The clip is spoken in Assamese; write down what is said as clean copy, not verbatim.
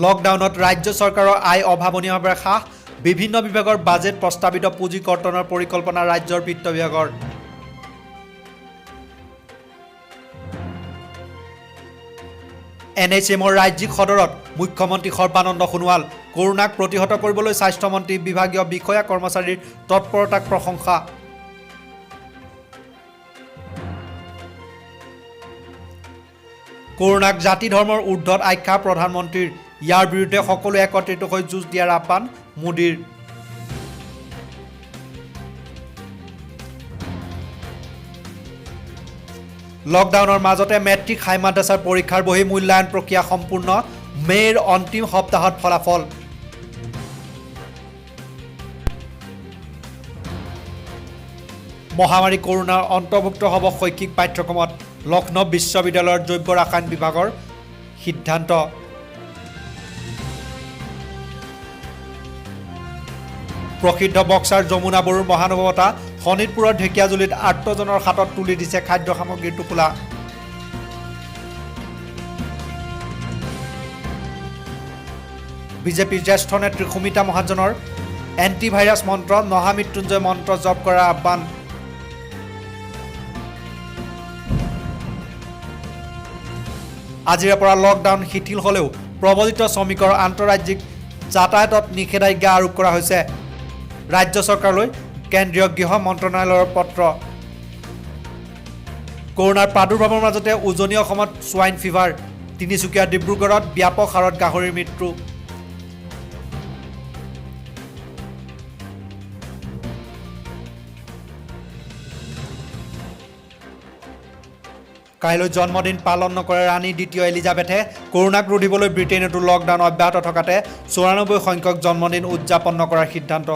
লকডাউনত ৰাজ্য চৰকাৰৰ আয় অভাৱনীয়ভাৱে হ্ৰাস। বিভিন্ন বিভাগৰ বাজেট প্ৰস্তাৱিত পুঁজি কৰ্তনৰ পৰিকল্পনা ৰাজ্যৰ বিত্ত বিভাগৰ। এনএইচএমৰ ৰাজ্যিক সদৰত মুখ্যমন্ত্ৰী সৰ্বানন্দ সোণোৱাল। কৰোনাক প্ৰতিহত কৰিবলৈ স্বাস্থ্যমন্ত্ৰী বিভাগীয় বিষয়া কৰ্মচাৰীৰ তৎপৰতাক প্ৰশংসা। কৰোনাক জাতি ধৰ্মৰ ঊৰ্ধত আখ্যা প্ৰধানমন্ত্ৰীৰ। ইয়াৰ বিৰুদ্ধে সকলোৱে একত্ৰিত হৈ যুঁজ দিয়াৰ আহ্বান মোদীৰ। লকডাউনৰ মাজতে মেট্ৰিক হাই মাদ্ৰাছাৰ পৰীক্ষাৰ বহি মূল্যায়ন প্ৰক্ৰিয়া সম্পূৰ্ণ। মে'ৰ অন্তিম সপ্তাহত ফলাফল। মহামাৰী কৰোনাৰ অন্তৰ্ভুক্ত হ'ব শৈক্ষিক পাঠ্যক্ৰমত। লক্ষ্ণৌ বিশ্ববিদ্যালয়ৰ জৈৱ ৰসায়ন বিভাগৰ সিদ্ধান্ত। প্ৰসিদ্ধ বক্সাৰ যমুনা বড়োৰ মহানুভৱতা। শোণিতপুৰৰ ঢেকীয়াজুলিত আৰ্তজনৰ হাতত তুলি দিছে খাদ্য সামগ্ৰীৰ টোপোলা। বিজেপিৰ জ্যেষ্ঠ নেত্ৰী সুমিতা মহাজনৰ এণ্টিভাইৰাছ মন্ত্ৰ মহামৃত্যুঞ্জয় মন্ত্ৰ জপ কৰাৰ আহ্বান। আজিৰে পৰা লকডাউন শিথিল হ'লেও প্ৰব্ৰজিত শ্ৰমিকৰ আন্তঃৰাজ্যিক যাতায়াতত নিষেধাজ্ঞা আৰোপ কৰা হৈছে। ৰাজ্য চৰকাৰলৈ কেন্দ্ৰীয় গৃহ মন্ত্ৰণালয়ৰ পত্ৰ। কৰোনাৰ প্ৰাদুৰ্ভাৱৰ মাজতে উজনি অসমত ছোৱাইন ফিভাৰ। তিনিচুকীয়া ডিব্ৰুগড়ত ব্যাপক হাৰত গাহৰিৰ মৃত্যু। কাইলৈ জন্মদিন পালন নকৰে ৰাণী দ্বিতীয় এলিজাবেথে। কৰোনাক ৰুধিবলৈ ব্ৰিটেইনতো লকডাউন অব্যাহত থকাতে 94 সংখ্যক জন্মদিন উদযাপন নকৰাৰ সিদ্ধান্ত।